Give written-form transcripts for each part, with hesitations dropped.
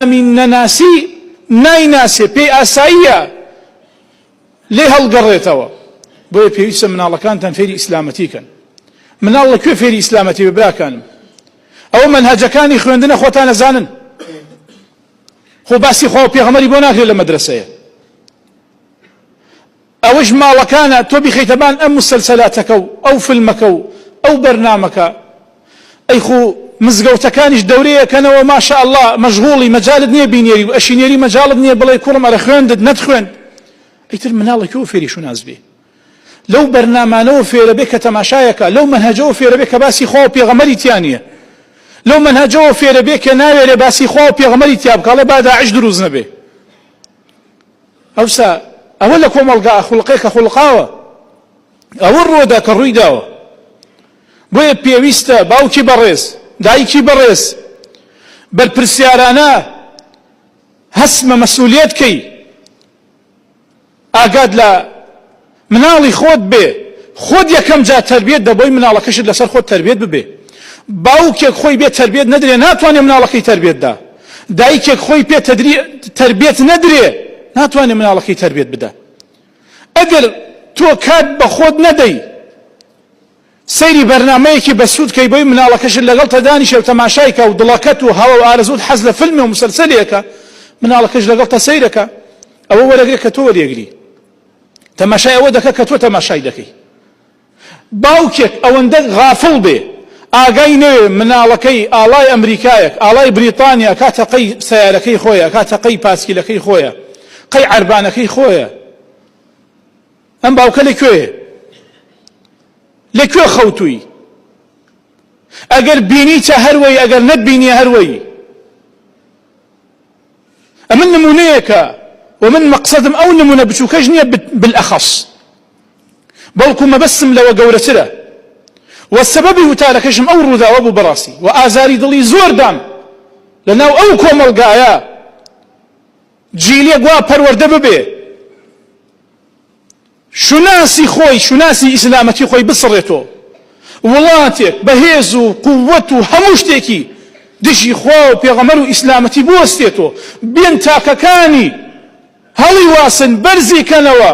ئیسلامی نەناسی نایناسێ، پێی ئاساییە لێی هەڵگەڕێتەوە. بۆیە پێویستە مناڵەکانتان فێری ئیسلامەتی کەن. مناڵ لە کوێ فێری ئیسلامەتی بێ براکانم؟ ئەوە مەنهەجەکانی خوێندنە خۆتان ئەزانن. خۆ باسی خوا و پێغەمبەری بۆ ناکرێت لە مەدرەسەیە. ئەوەش ماڵەکانە تۆ بیخەیتە بان ئەم موسەلسەلاتەکە و ئەو فلمەکە و ئەو بەرنامەکە ئەی خو مزگەوتەکانیش دەورەیەکەنەوە ما شاء اللە مەشغوڵی مەجالت نییە بینێری و ئەشینێری مەجاڵت نییە بڵێ کوڕم ئەرە خوێندت نەتخوێند ئیتر مناڵە کوێ فێری شوناس بێ لەو بەرنامانەوە فێرە بێ کە تەماشایەکە لەو مەنهەجەوە فێرە بێ کە باسی خوا و پێغەمبەری تیا نییە لەو مەنهەجەوە فێرە بێ کە ناوێرێ باسی خوا و پێغەمبەری تیا بکا ئەڵێ با داعش دروست نەبێ ئەوسا ئەوە لە کۆمەڵگا ئەخوڵقێ کە خوڵقاوە ئەوە ڕووەدا کە ڕووی داوە بۆیە پێویستە باوکی بەڕێز دایکی بەڕێز بەرپرسیارانە هەستمە مەسئولیت کەی ئاگات لە مناڵی خۆت بێ خۆت یەکەم جار تەربیەت دە بۆی مناڵەکەشت لەسەر خۆت تەربیەت ببێ باوکێک خۆی بێ تەربیەت نەدرێ ناتوانێ مناڵەکەی تەربیەت دا دایکێک خۆی پێ تەربیەت نەدرێ ناتوانێ مناڵەکەی تەربیەت بدا ئەگەر تۆ کات بە خۆت نەدەی سەیری بەرنامەیەکی بەسوود کەی بۆی مناڵەکەشت لەگەڵتە دانیشێ و تەماشای کا و دڵەکەت و هەوا و ئارەزووت حەز لە فیلمێ و مسەلسەلێکە مناڵەکەش لەگەڵتە سەیرەکە ئەوە وەرەگرێ کە تۆ وەریەگری تەماشای ئەوە دەکە کە تۆ تەماشای دەکەی باوکێک ئەوەندە غافڵ بێ ئاگای نەوێ مناڵەکەی ئاڵای ئەمریکایەک ئاڵای بریتانیا کا تەقەی سەیارەکەی خۆیە کا تەقەی پاسکیلەکەی خۆیە قەی عەربانەکەی خۆیە ئەم باوکە لە کوێیە؟ لە کوێ خەوتووی؟ ئەگەر بینیتە هەروەی ئەگەر نەتبینیە هەروەی. ئەمن نمونەیەکە و من مەقسەدم ئەو نمونە بچووکەش نییە بالأخص بەڵکو مەبەستم لەوە گەورەترە و سەبەبی وتارەکەشم ئەو ڕووداوە بوو بەڕاستی و ئازاری دڵی زۆر دام لەناو ئەو کۆمەڵگایە جیلێک وا پەروەردە ببێ شوناسی خۆی، شوناسی ئیسلامەتی خۆی بسڕێتەوە، وڵاتێک بە هێز و قووەت و هەموو شتێکی دژی خوا و پێغەمبەر و ئیسلامەتی بوەستێتەوە، بێن تاکەکانی هەڵیواسن، بەرزی کەنەوە،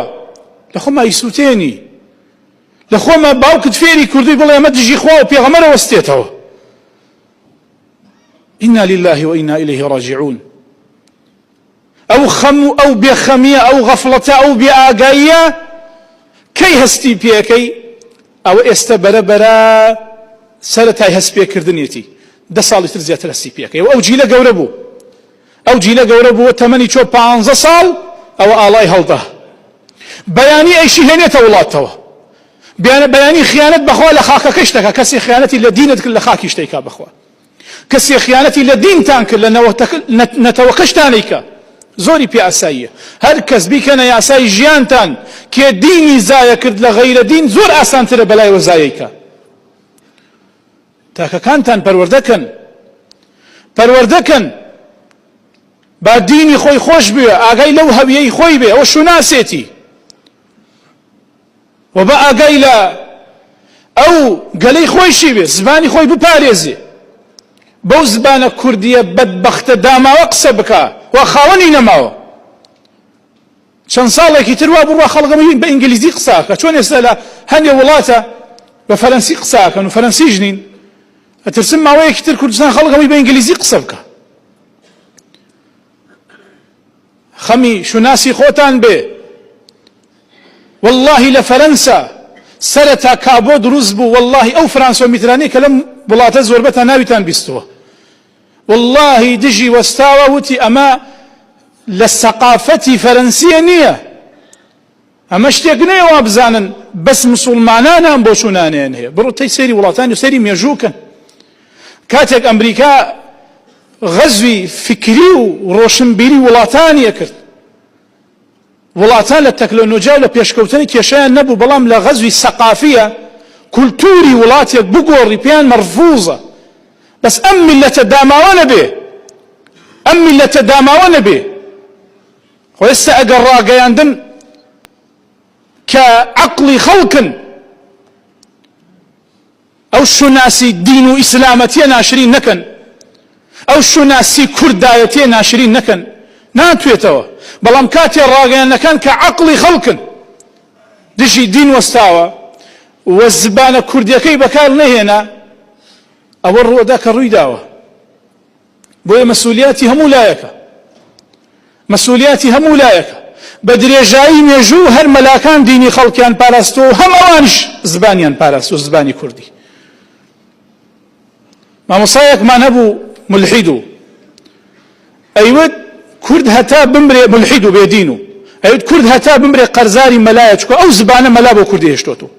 لە خۆما ئیسوتێنی، لە خۆما باوکت فێری کردووی بڵێ ئەمە دژی خوا و پێغەمبەرە وەستێتەوە. انا لله و انا الیه راجعون. ئەو خەم و ئەو بێخەمیە ئەو غەفڵەتە ئەو بێ ئاگاییە کەی هەستی پێەکەی ئەوە ئێستا بەرە بەرە سەرەتای هەست پێکردنیەتی دە ساڵی تر زیاتر هەستی پێەکەی و ئەو جیلە گەورە بوو ئەو جیلە گەورە بووە تەمەنی چۆ پانزە ساڵ ئەوە ئاڵای هەڵدا بەیانی ئەیشی هێنێتە وڵاتەوە بەیانی خیانەت بەخوا لە خاکەکەش دەکا کەسی خیانەتی لە دینت کرد لە خاکیش دەیکا بەخوا کەسێ خیانەتی لە دینتان کرد لە نەتەوەکەشتان ئەیکا زۆری پێ ئاساییە هەر کەس بیکەنە یاسای ژیانتان کێ دینی زایە کرد لە غەیرە دین زۆر ئاسانترە بەلایەوە زایەی کا تاکەکانتان پەروەردەکەن پەروەردەکەن با دینی خۆی خۆش بوێ ئاگای لەو هەویەی خۆی بێ ئەوە شوناسێتی و با ئاگای لە ئەو گەلەی خۆیشی بێ، زمانی خۆی بپارێزێ، بەو زمانە کوردییە بەدبەختە داماوە قسە بکا وا خاوەنی نەماوە. چەند ساڵێکی تر وا بڕوا خەڵک هەمووی بە ئینگلیزی قسە ئەکا، چۆن ئێستا لە هەندێ وڵاتە بە فەرەنسی قسە ئەکەن و فەرەنسیش نین، ئەترسم ماوەیەکی تر کوردستان خەڵک هەمووی بە ئینگلیزی قسە بکا. خەمی شوناسی خۆتان بێ واللهی لە فەرەنسا سەرەتا کابۆ دروست بوو واللهی ئەو فرانسۆ میترانی کە لەم وڵاتە زۆربەتان ناویتان بیستووە واللهی دژی وەستاوە وتی ئەمە لە سەقافەتی فەرەنسیە نییە ئەمە شتێک نییە وا بزانن بەس مسوڵمانان ئەم بۆچوونانەیان هەیە بڕۆ تەی سەیری وڵاتانی و سەیری مێژوو کەن کاتێک ئەمریکا غەزوی فکری و ڕۆشنبیری وڵاتانی ئەکرد وڵاتان لە تەکنۆلۆژیا و لە پێشکەوتنی کێشیان نەبوو بەڵام لە غەزوی سەقافیە کولتوری وڵاتێک بگۆڕی پێیان مەرفوزە بەس ئەم میلەتە داماوە نەبێ ئەم میلەتە داماوە نەبێ خۆ ئێستا ئەگەر ڕاگەیاندن کە عەقڵی خەڵکن ئەو شوناسی دین و ئیسلامەتیە ناشرین نەکەن. ئەو شوناسی کوردایەتیە ناشرین نەکەن ناتوێتەوە بەڵام کاتێ ڕاگەیاندنەکان کە عەقڵی خەڵکن دژی دین وەستاوە و زبانە کوردیەکەی بەکار نەهێنا ئەوە ڕووەدا کە ڕووی داوە بۆیە مەسولیاتی هەموو لایەکە مەسولیاتی هەموو لایەکە بە درێژایی مێژوو هەر مەلاکان دینی خەڵکیان پاراستووە و هەم ئەوانیش زبانیان پاراستووە زبانی کوردی مامۆستایەکمان هەبوو مولحید و ئەیوت کورد هەتا بمرێ مولحید و بێدین و ئەیوت کورد هەتا بمرێ قەرزاری مەلایە چونکە ئەو زبانە مەلا بۆ کوردی هێشتۆتەوە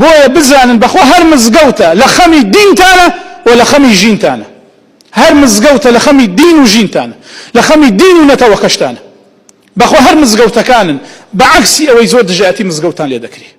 بۆیە بزانن بەخوا هەر مزگەوتە لە خەمی دینتانە و لە خەمی ژینتانە هەر مزگەوتە لە خەمی دین و ژینتانە لە خەمی دین و نەتەوەکەشتانە بەخوا هەر مزگەوتەکانن بە عەکسی ئەوەی زۆر دژایەتی مزگەوتان لێ دەکرێ.